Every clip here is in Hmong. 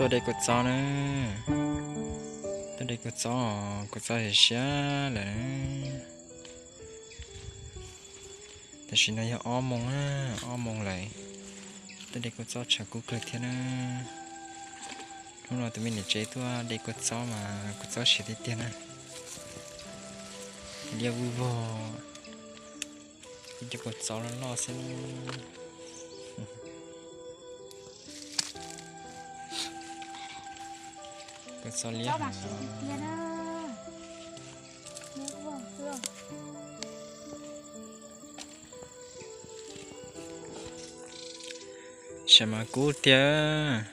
Tuaj de kua txob na, tuaj de kua txob, kua txob siav siav lawm. Tam sim no yog ob moos, ob moos lawm, tuaj de kua txob tshav kub kawg thiab na. Hnub no tus me niam tsev tuaj de kua txob mas kua txob siav tiag tiag na. Liab vog vog, ib cov kua txob loj loj xwb. Kua txob liab heev. Sav mas kub tiag,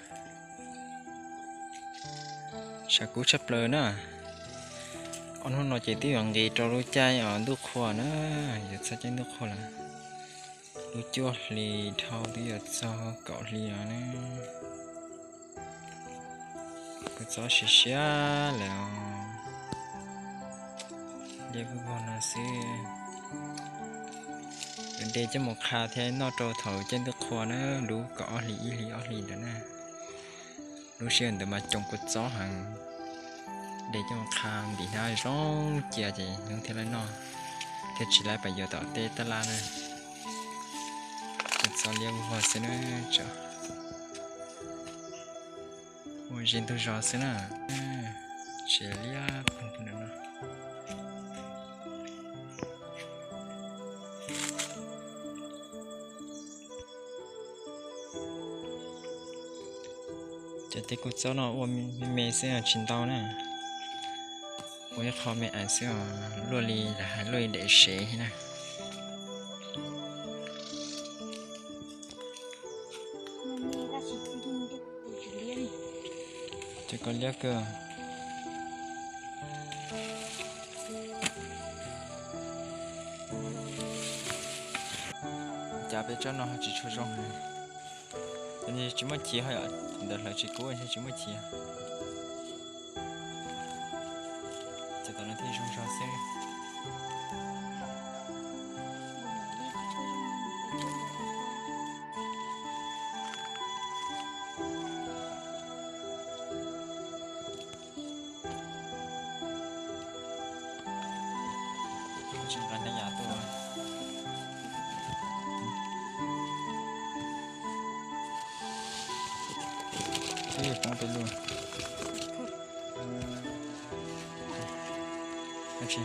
sav kub tshaj plaws na. Ob hnub no ces twb yuav nqis rau lub caij ntuj qhua na, yuav txog caij ntuj qhua lawm. Lub cuaj hlis dhau twb yuav txog kaum hlis os na. Kua txob siav siav lawm os, liab vog vog no xwb. Yuav de coj mus qha thiab noj rau thaum caij ntuj qhua na, lub kaum ob hlis ib hlis ob hlis ntawd na. Lub sij hawm ntawd mas coom kua txob heev, de coj mus qha ntim hnab zoo cia ces hnub thiaj li noj, thiaj tsis laib pam yuav tom tej tab laj na. Kua txob liab vog xwb na, tsam ua zis ntug zos xwb na, tsis liab pug no. Cov tej kua txob no ua me me xwb tsis ntau na, ua ib qho me ais xwb os, luaj li lawv hais luaj li daim sev na. Cov ko liab kawg. Cas peb tsob no ho tsis tshua zoo heev. Cov no tsis muaj chiv ho yom, ntawd hlawv tsis kub tsis muaj chiv. Cov tom no thiaj zoo zog xwb. Tsis nqa ntau yam tuaj. Twb poob peb lub. Dab tsi?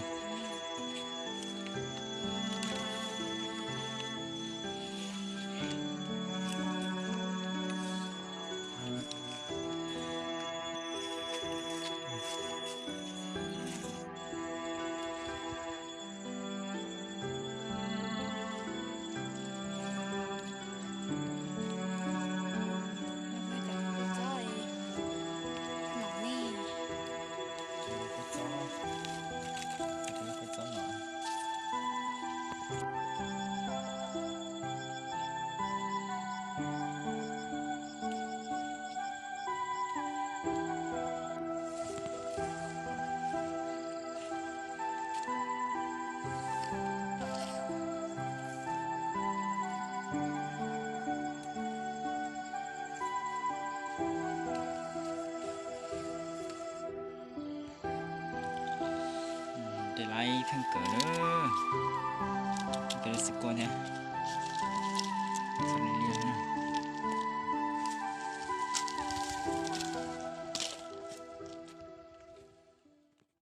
Ces lawv theej kawm lawm, kawm xwb kua thiab.